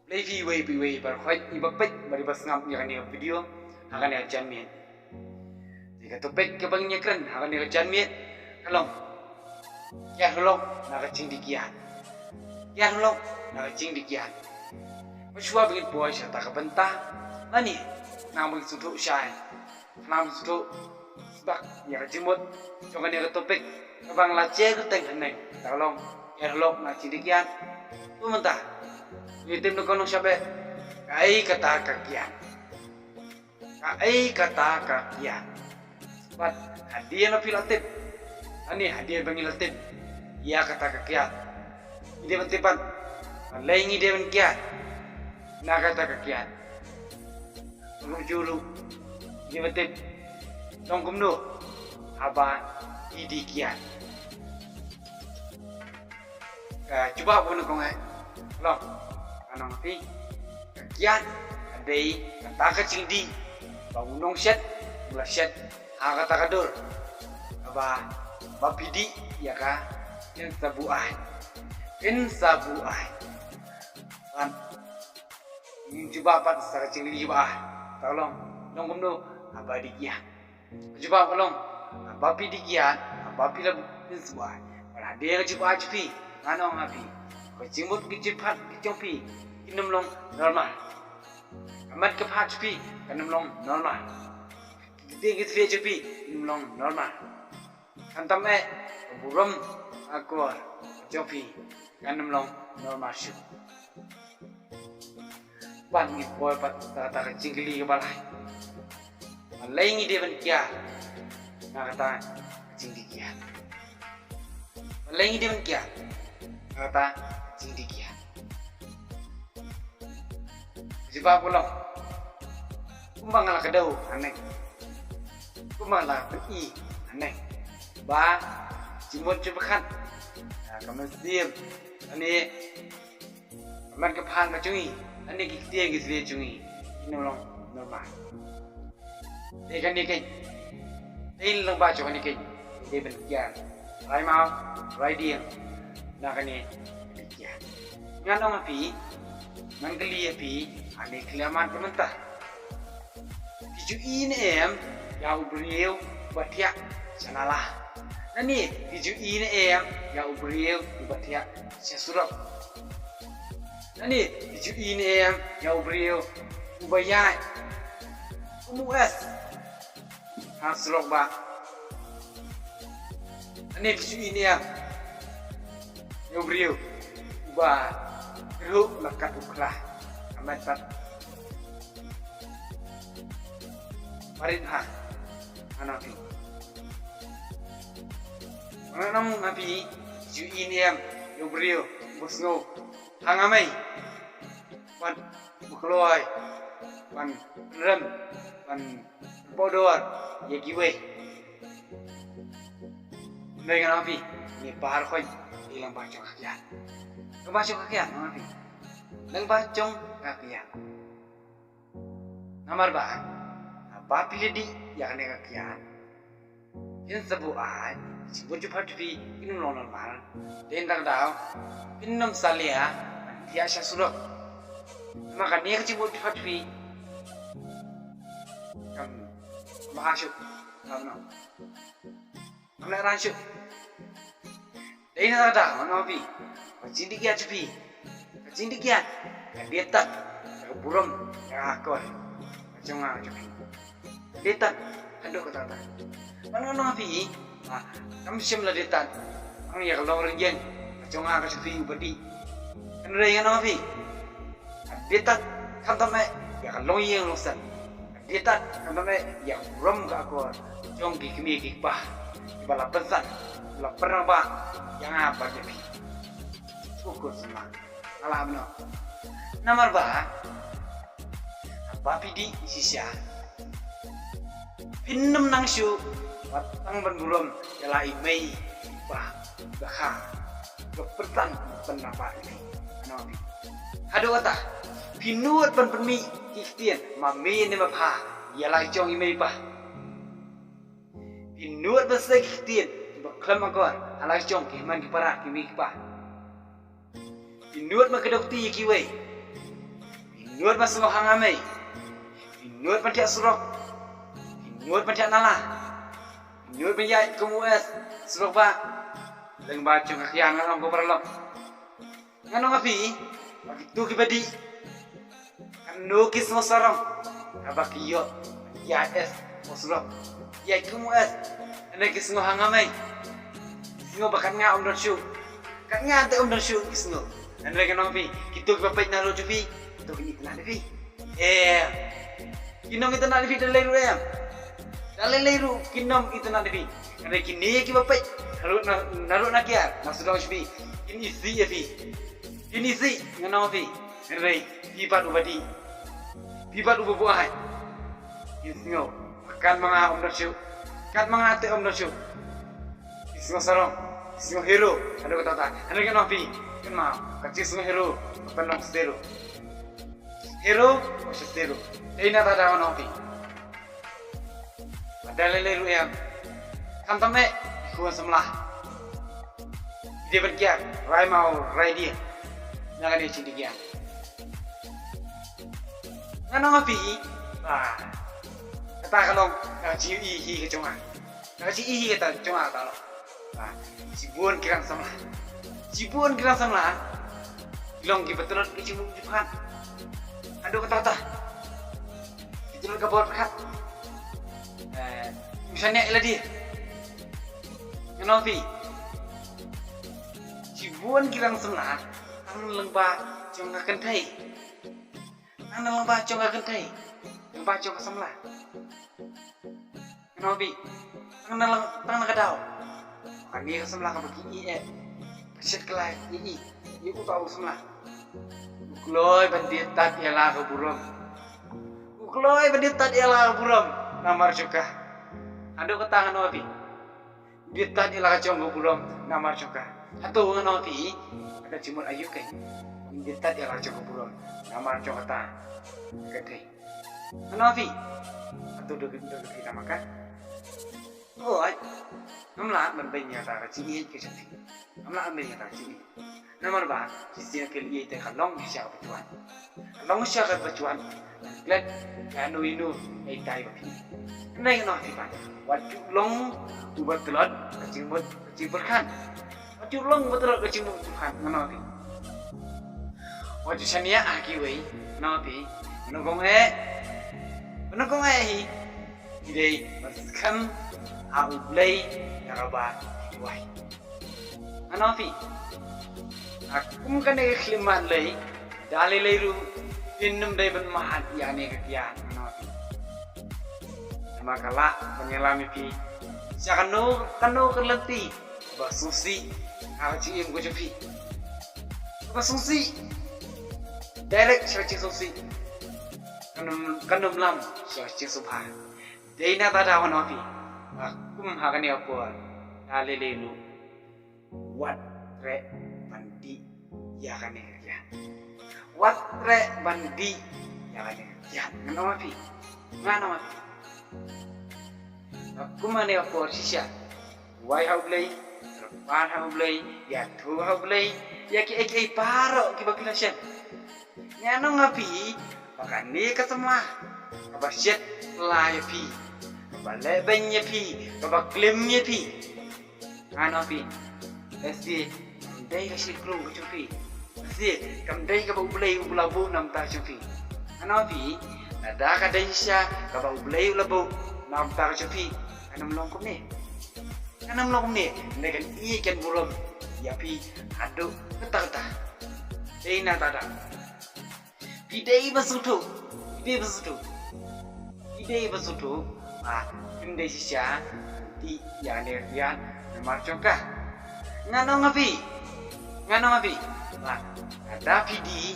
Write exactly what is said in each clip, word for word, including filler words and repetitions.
Khublei phi iwei pa iwei baroh, iba peit bad iba sngap ïa kane ka video ha kane ka janmiet. Te ka topic kaba ngin ïakren ha kane ka janmiet ka long: Kiar halor na ka jingdih kiad. Kiar halor na ka jingdih kiad. Mynshuwa ba ngin poi sha kata ka bynta, lane khnang ba ngin sngewthuh shai, khnang ba ngin sngewthuh sbak ïa ka jingmut jong kane ka topic kaba nga la share kyrteng hangne, kata ka long: Kiar halor na ka jingdih kiad. To mynta ngin tip na ka nongshah beh kaei kata ka kiad. Kaei kata ka kiad. Bad hadien ba phi la tip, lane hadien ba ngi la tip ïa kata ka kiad, ngi dei ban tip pat balei ngi dei ban kiad na kata ka kiad. Ruh ju ruh ngi dei ban tip long kumno haba i dih kiad. Ka jubab u nyngkong eh, long, ngan ong ïa phi, ka kiad ka dei kata ka jingdih ba u nongshet u la shet ha kata ka dur kaba, ba phi dih ïa ka, kin sa buaid, kin sa buaid. Ban ngin jubab pat sa ka jingkylli ba ah, ta long, long kumno haba dih kiad. Ka jubab ka long, haba phi dih kiad, haba phi la buaid, kin sa buaid. Bad hadien ka jingbuaid jong phi, ngan ong ha phi, ka jingmut ka jingpyrkhat ka jong phi kin ym long normal. Ka met ka phad jong phi kan ym long normal. Ki ktien ki thylliej jong phi kin ym long normal. Khamtam eh ka burom akor jong phi kan ym long normal shuh. Bad ngin poi pat sha kata ka jingkylli kaba lai: balei ngi dei ban kiad na kata ka jingdih kiad? Balei ngi dei ban kiad na kata ka jingdih kiad? Ka jubab ka long, kumba nga la kdew hangne, kumba nga la pyni hangne, ba jingmut jingpyrkhat, ah, ka mynsiem, lane ka met ka phad ka jong ngi, lane ki ktien ki thylliej jong ngi kin ym long normal. Te kane keiñ, te lyngba jong kane keiñ, te ban kiar rai maw rai dieng na kane ka dih kiad. Ngan ong ha phi, ngan kylli ha phi ha kane ka khlieh mat ka mynta: Phi ju ïohi ne em ïa u briew uba thiah sha nala? Lane phi ju ïohi ne em ïa u briew uba thiah sha surok? Lane phi ju ïohi ne em ïa u briew uba ïaid kum u S ha surok bah? Lane phi ju ïohi ne em ïa u briew uba kyrhuh la kat u khla, ka met pat barit ha? Ngan ong ha phi, ngan ong ha phi, phi ju ïohi ne em ïa u briew uba sngew hangmei, ban kloi, ban rem, ban pawdor ïa kiwei? Hynrei ngan ong ha phi, kine baroh kine ki long lyngba jong ka kiad. Lyngba jong ka kiad, ngan ong ha phi, lyngba jong ka kiad. Namar ba haba phi la dih ïa kane ka kiad, kin sa buaid, ka jingmut jingpyrkhat jong phi kin ym long normal. Te na kata ka daw phin ym salia ban thiah sha surok. Namar kane ka jingmut jingpyrkhat jong phi kam, kam bha shuh, kam noh, kam lehrain shuh. Dei na kata ka daw ngan ong ha phi, ka jingdih kiad jong phi, ka jingdih kiad ka dei tad ka burom ïa ka akor ka jong nga ka jong phi. Ka dei tad haduh katta katta. Bad ngan ong ha phi, ah, kam shym la dei tad tang ïa ka longrynieng ka jong nga ka jong phi uba dih. Hynrei ngan ong ha phi, ka dei tad khamtam eh ïa ka longïing longsem. Ka dei tad khamtam eh ïa ka burom ka akor jong ki kmie ki kpa kiba la pynsan, la pynrangbah ïa nga bad ïa phi. Sngewkhuslai, nga lah ban ong. Namar ba haba phi dih shisha, phin ym nang shuh wat tang ban burom ïa la i mei i pa ba kha, ba pyrshang ban pynrangbah ïa phi. Ngan ong ha phi, haduh katta phi nud ban pynmih ki ktien ma mei ne ma pha ïa la i jong i mei i pa? Phi nud ban sei ki ktien kiba khlem akor ha la i jong ki hynmen ki para, ki mei ki pa? Phi nud ban kdew kti ïa kiwei? Nud ban sngewhang amei. Nud ban thiah surok. Nud ban thiah nala. Nud ban ïaid kum u S surok ba. Leng ba jong ka khian ngan ong ko paralok. Ngan ong ha phi ba kito kiba dih, kano ki sngew sarong haba ki ïoh ïaid S surok, ïaid kum u S. Hynrei ki sngewhang amei. Ki sngew ba kat nga ym don shuh. Kat nga te ym don shuh ki sngew. Hynrei ngan ong ha phi, kito kiba peit na road jong phi, kito kin itynnad ïa phi. Em. Kin ym itynnad ïa phi da lei ruh em. Da lei lei ruh kin ym itynnad ïa phi. Hynrei kine kiba peit na road na, na road na kiar na sawdong jong phi, kin isih ïa phi. Kin isih, ngan ong ha phi. Hynrei phi pat uba dih, phi pat uba buaid, kin sngew ba kat ma nga ym don shuh. Kat ma nga te ym don shuh. Ki sngew sarong, ki sngew hero haduh katta katta. Hynrei ngan ong ha phi, kynmaw, ka jingsngew hero ka pynlong zero. Hero, ka zero. Dei na kata daw ngan ong ha phi. Ba da lei lei ruh em. Khamtam eh ki khun samla. Ki dei ban kiar, rai maw rai dieng na kane ka jingdih kiar. Ngan ong ha phi, ba kata ka long ka jingïohi hi ka jong nga. Ka jingïohi hi kata jong nga kata long. Ba shibun ki rang samla, shibun ki rang samla ki long kiba tlot ka jingmut jingpyrkhat. Haduh katta katta ki tlot ka bor pyrkhat. Eh, ym shaniah ïa lade. Ngan ong ha phi, shibun ki rang samla tang lyngba jong ka kynthei. Tang lyngba jong ka kynthei, lyngba jong ka samla. Ngan ong ha phi, tang na, tang na ka daw kane ka samla kaba ki ïeit eh, ka shet ka lai ïa i, ïa uta u samla. U kloi ban die tad ïa la ka burom. U kloi ban die tad ïa la ka burom namar jong ka. Haduh katta ngan ong ha phi. Die tad ïa la ka jong ka burom namar jong ka. Hato ngan ong ha phi, ka da jingmut aïu kein. Die tad ïa la ka jong ka burom namar jong kata ka kynthei. Ngan ong ha phi, hato dei, dei, dei namar ka? Hooid. Ngam lah ban beiñ ïa kata ka jingïeit ka jong phi. Ngam lah ban beiñ ïa kata ka jingïeit. Namar ba shisien phi la ïeit te ka long shisha kaba juan. Ka long shisha kaba juan. Klet ïano ïano ïa itai ba phi. Hynrei ngan ong ha phi pat, wat ju long uba tlot ka jingmut ka jingpyrkhat. Wat ju long uba tlot ka jingmut ka jingpyrkhat, ngan ong ha phi. Wat ju shaniah ha kiwei, ngan ong ha phi. Ba nyngkong eh, ba nyngkong eh hi, ki dei ban skhem ha U Blei ïa kaba ki duwai. Ngan ong ha phi, ha kum kane ka khyllipmat lei, da lei lei ruh phin ym dei ban mad ïa kane ka kiad, ngan ong ha phi. Namar ka lah ban ïalam ïa phi sha kano kano ka lynti kaba sngewsih ha ka jingim ka jong phi. Kaba sngewsih direct sha ka jingsngewsih. Kan ym, kan ym lam sha ka jingsngewbha. Dei na kata daw ngan ong ha phi, ba kum ha kane ka por, da lei lei ruh, wat treh ban dih ïa kane ka kiad. Wat treh ban dih ïa kane ka kiad, ngan ong ha phi. Ngan ong ha phi, ba kum ha kane ka por shisha, duwai ha U Blei, kyrpad ha U Blei, ïathuh ha U Blei ïa kiei kiei baroh kiba phi la shem. Ngan ong ha phi, ba kane ka samla kaba shet la ïa phi, kaba leh beiñ ïa phi, kaba klim ïa phi, ngan ong ha phi, lehse kam dei ka shilkrung ka jong phi. Lehse kam dei kaba U Blei u la buh na bynta ka jong phi. Ngan ong ha phi, lada ka dei shisha kaba U Blei u la buh na bynta ka jong phi, kan ym long kumne. Kan ym long kumne, hynrei kan ïeit kan burom ïa phi haduh katta katta. Dei na kata daw, phi dei ban sngewthuh, phi dei ban sngewthuh, phi dei ban sngewthuh ba phim dei shisha dih ïa kane ka kiad namar jong ka. Ngan ong ha phi, ngan ong ha phi, ba lada phi dih,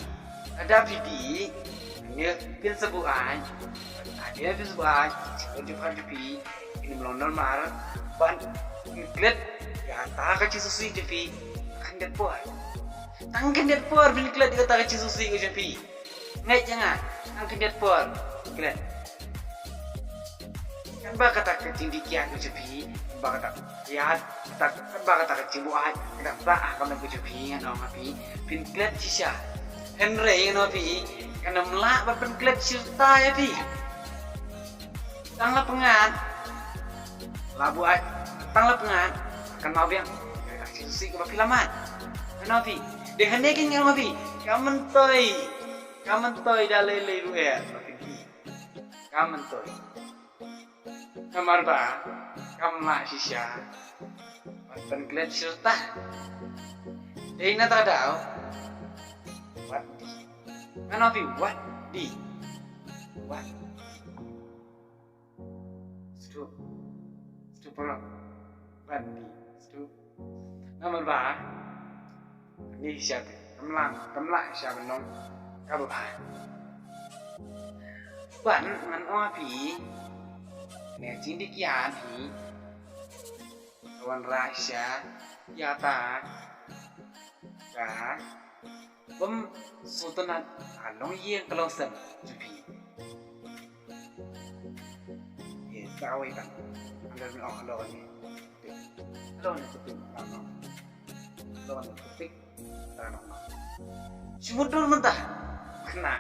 lada phi dih, hangne phin sa buaid, hangne phin sa buaid, jingmut jingpyrkhat jong phi kin ym long namar ban pynklet ïa kata ka jingsngewsih jong phi ha khyndiat por. Tang khyndiat por phin klet ïa kata ka jingsngewsih ka jong phi. Ngeit ïa nga, tang khyndiat por klet. Katba kata ka jingdih kiad ka jong phi, katba kata ka kiad, kata, katba kata ka jingbuaid ka dang sah ha ka lynti ka jong phi, ngan ong ha phi, phin klet shisha. Hynrei ngan ong ha phi, Kan ym lah ban pynklet shirta ïa phi. Tang la pyngngad. La buaid. Tang la pyngngad. Kan mawbiang. Ka shisha kaba phi la mad. Ngan ong phi. Dei hangne kein ngan ong phi. Kam myntoi. Kam myntoi da lei lei ruh eh. Ka myntoi. Namar ba kam lah shisha ban pynklet shirta. Dei na ta daw. Wat di. Ngan ong phi wat di. Wat. Stu. Stu pura. Wat di. Stu. Namar ba ni shisha te kam lah, kam lah shisha ban long kaba bha. Ban ngan ong phi ne jingdih kiad hi. Ka wanrah shisha ïa ta ka bym sngewtynnat ha longïing ka longsem jong phi. Ye sa wei ta. Anda ong anda ni. Anda ni. Anda ni. Shi mutdur mynta. Khynnah.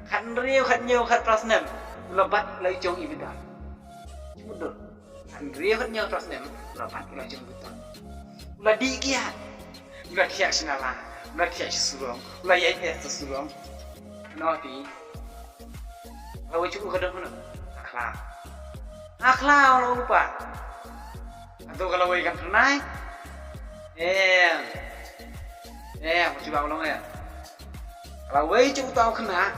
Khathynriew, khathynñiew, khatphra snem. U la bat la i jong i bynta. Shi mutdur. Khathynriew, khathynñiew, khatphra snem. U la bat la i jong i bynta. U la dih kiad. U la thiah sha nala. U la thiah sha surok. U la ïaid ïa sha surok. Noti. Ka la wei jong u ka don kumno? Ka khlaw. Ka khlaw la u lypa. Hato ka la wei kan phyrnai? Em. Em, ka jubab u long em. Ka la wei jong uta u khynnah.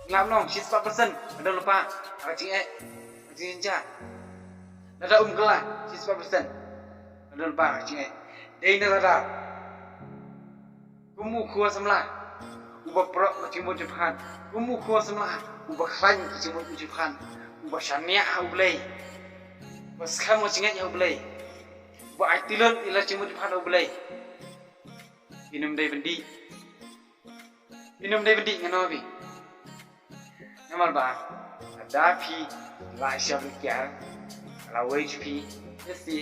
Ngi lap long shispah percent ka don lypa ha ka jingeh, ha ka jingjynjar. Lada um kylla shispah percent ka don lypa ha ka jingeh. Dei na lada kum u khua samla uba prok ka jingmut jingpyrkhat, kum u khua samla uba khlaiñ ka jingmut jingpyrkhat, uba shaniah ha U Blei, uba skhem ka jingngeit ha U Blei, uba aiti lut ïa la jingmut jingpyrkhat ha U Blei. Phin ym dei ban dih. Phin ym dei ban dih, ngan ong phi. Namar ba lada phi la shem kiar, la wei jong phi, ïa si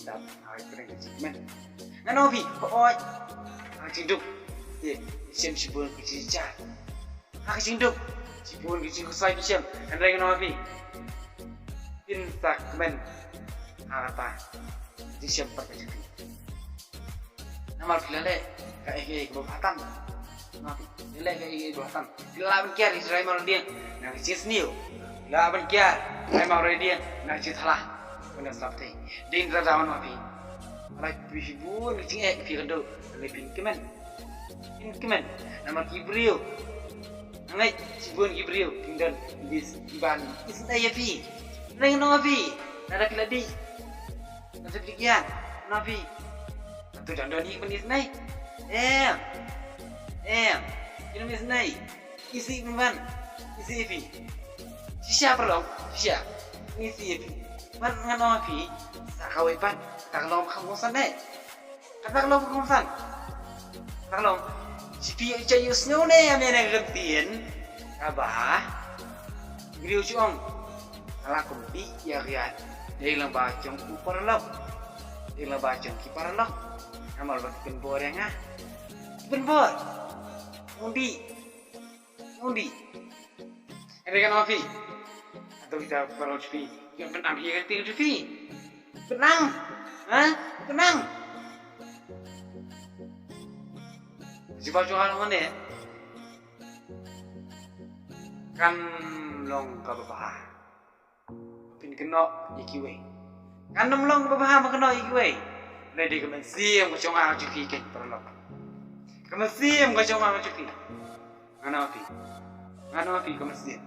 dap ha ka jingkmen. Ngan ong phi, hooid, ha ka jingduk, te shem shibun ka jingjynjar. Ha ka jingduk, shibun ka jingkhuslai phi shem. Hynrei ngan ong phi, phin sa kmen ha kata ka jingshem pat ka jong phi. Namar phi la leh kaei kaei kaba bha tam. Namar phi la leh kaei kaei kaba bha tam. Phi la lah ban kiar ïa i Raymond Radiang na ka jingsniew. Phi la lah ban kiar ïa i Raymond Radiang na ka jingthala. Kane slap te. Dei na lada wan ma phi. Lada phi bun ka jingeh phi kynduh. Lada phin kmen. Phin kmen. Namar ki briew. Ngan ong shibun ki briew. Kin don ki ban isynei ïa phi. Ngan ong ma phi. Lada phi la dih. Ngan sa phi kian, na phi. Atu dang don i ban isynei. Em. Em. Kin isynei. Isi ban ban. Isi phi. Shisha paralok. Shisha. Isi phi. Ban ngan ong phi. Sa kawei pat. Kata ka long kham kongsan ne. Kata ka long kham kongsan. Kata ka long. Shi phi ïa usngew ne ïa me ne ka ktien. Kaba. Briew shu ong. Nga la kumti ïa ka ïa dei lang ba jong u paralok. Dei lang ba jong ki paralok. Namar ba ki pynbor ïa nga. Ki pynbor. Undi. Undi. Ene kan ofi. Atau kita paralok chupi. Yang penang hi kan ting chupi. Penang. Ha? Penang. Jiba jong nga mane. Kan long kaba bha. Phin kynnoh ïa kiwei. Kan ym long kaba bha ma kynnoh ïa kiwei. Lei dei ka mynsiem ka jong nga ka jong phi keiñ paralok. Ka mynsiem ka jong nga ka jong phi. Ngan ong ïa phi. Ngan ong ïa phi ka mynsiem.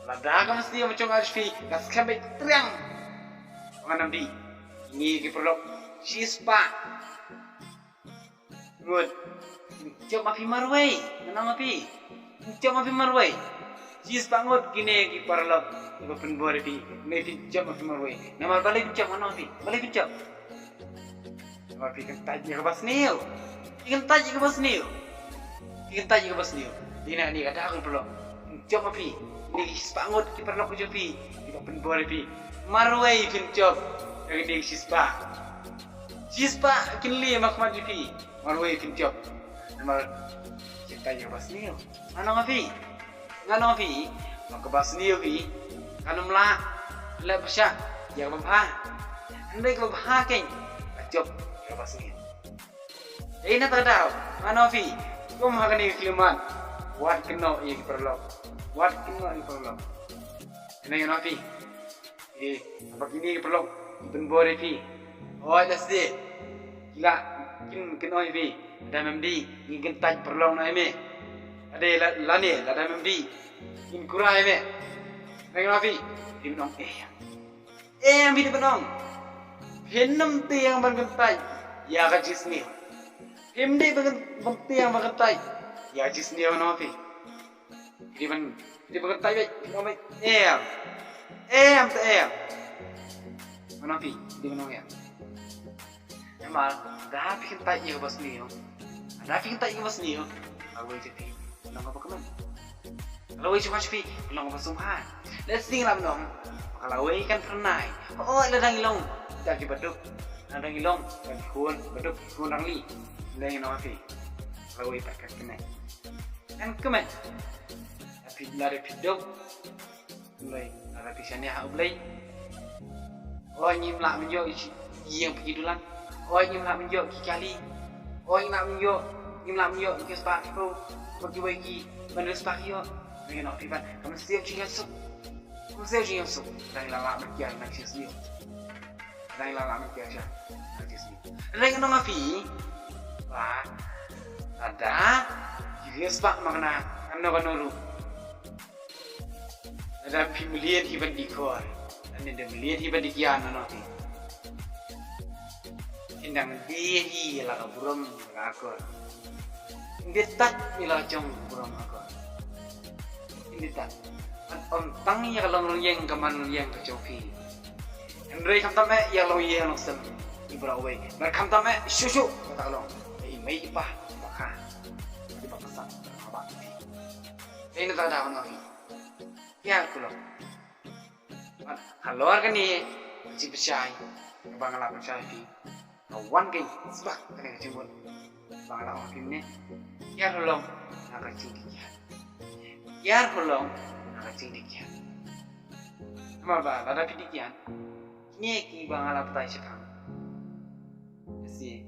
Lada ka mynsiem ka jong nga ka jong phi ka skhem beit triang. Ngan ong dei. Ngi ki paralok. Shispah ngut. Jop ma phi marwei. Ngan ong ma phi. Jop ma phi marwei. Shispah ngut kine ki paralok. Kiba pynbor ïa phi. Ngi phi jop ma phi marwei. Namar balei phi jop, ngan ong ma phi. Balei phi jop. Namar phi kyntait ïa kaba sniew. Phi kyntait ïa kaba sniew. Phi kyntait ïa kaba sniew. Dei na kane ka daw ki paralok. Jop ma phi. Kine ki shispah ngut ki paralok ki jong phi. Kiba pynbor ïa phi. Marwei phin jop. Ïa kine ki shispah. Shispah kin leh ma khmat jong phi. Marwei phin jop. Namar Kyntait ïa kaba sniew. Nga ong ha phi. Nga ong ha phi. Ba kaba sniew phi kan ym lah leh pyrshah ïa kaba bha. Hynrei kaba bha kein ka jop ïa kaba sniew. Dei na kata ka daw nga ong ha phi, kum ha kane ka khyllipmat, wat kynnoh ïa ki paralok. Wat kynnoh ïa ki paralok. Nga ong ha phi. Eh, haba kine ki paralok ki pynbor ïa phi, hooid lada sdie ki la kin, kin ong ïa phi, lada mem dih ngin kyntait paralok noh ïa me. Lada la, lane lada mem dih ngin kurai ïa me. Nga ong ha phi, phim ong eh. Em, phi dei ban ong. Phim tieng ban kyntait ïa ka jingsniew. Phim dei ban, ban tieng ban kyntait ïa ka jingsniew, nga ong ha phi. Phi dei ban, phi dei ban kyntait beit, phi ong beit em. Em te em. Nga ong ha phi, phi dei ban ong em. Namar lada phi kyntait ïa kaba sniew, lada phi kyntait ïa kaba sniew, ka lawei jong phi ka long kaba kmen. Ka lawei jong phi ka long kaba sngewbha. Lehse ngi lah ban ong ba ka lawei kan phyrnai. Hooid, lada ngi long da kiba duk, lada ngi long da ki khun ba duk, ki khun rangli, lada ngi long ha phi, ka lawei pat kan kmen. Kan kmen. Lada phi, lada phi duk, Blei, lada phi shaniah ha U Blei. Hooid, ngim lah ban ïoh ïa ki ïing paki dulan. Hooid, ngim lah ban ïoh ki kali. Hooid, ngim lah ban ïoh, ngim lah ban ïoh ki spah ki phew ba kiwei ki ban riewspah ki ïoh. Hynrei nga ong ha phi pat, ka mynsiem jong ngi suk. Ka mynsiem jong ngi suk lada ngi la lah ban kiar na ka jingsniew. Lada ngi la lah ban kiar sha ka jingsniew. Hynrei nga ong ha phi ba lada ki riewspah, ma kane kano kano ruh, lada phi mlien hi ban dih khor, lane da mlien hi ban dih kian, nga ong ha phi, phin dang die hi ïa la ka burom la ka akor. Phin die tad ïa la ka jong ka burom akor. Phin die tad. Ban ym tang ïa ka long longïing ka man longïing ka jong phi, hynrei khamtam eh ïa ka longïing longsem i baroh uwei. Bad khamtam eh shuh shuh kata ka long ïa i mei i pa, i pa kha, i pa kha sat, i pa kha ba phi. Dei na kata ka daw nga ong ha phi, kiar khublei. Bad halor kane ka jingpynshai kaba nga la pynshai ha phi, ka wan kein sbak kane ka jingmut ba nga la ong ha phi mynne. Kiar halor na ka jingdih kian. Kiar halor na ka jingdih kian. Namar ba lada phi dih kian, kine kiba nga la batai shaphang, lehse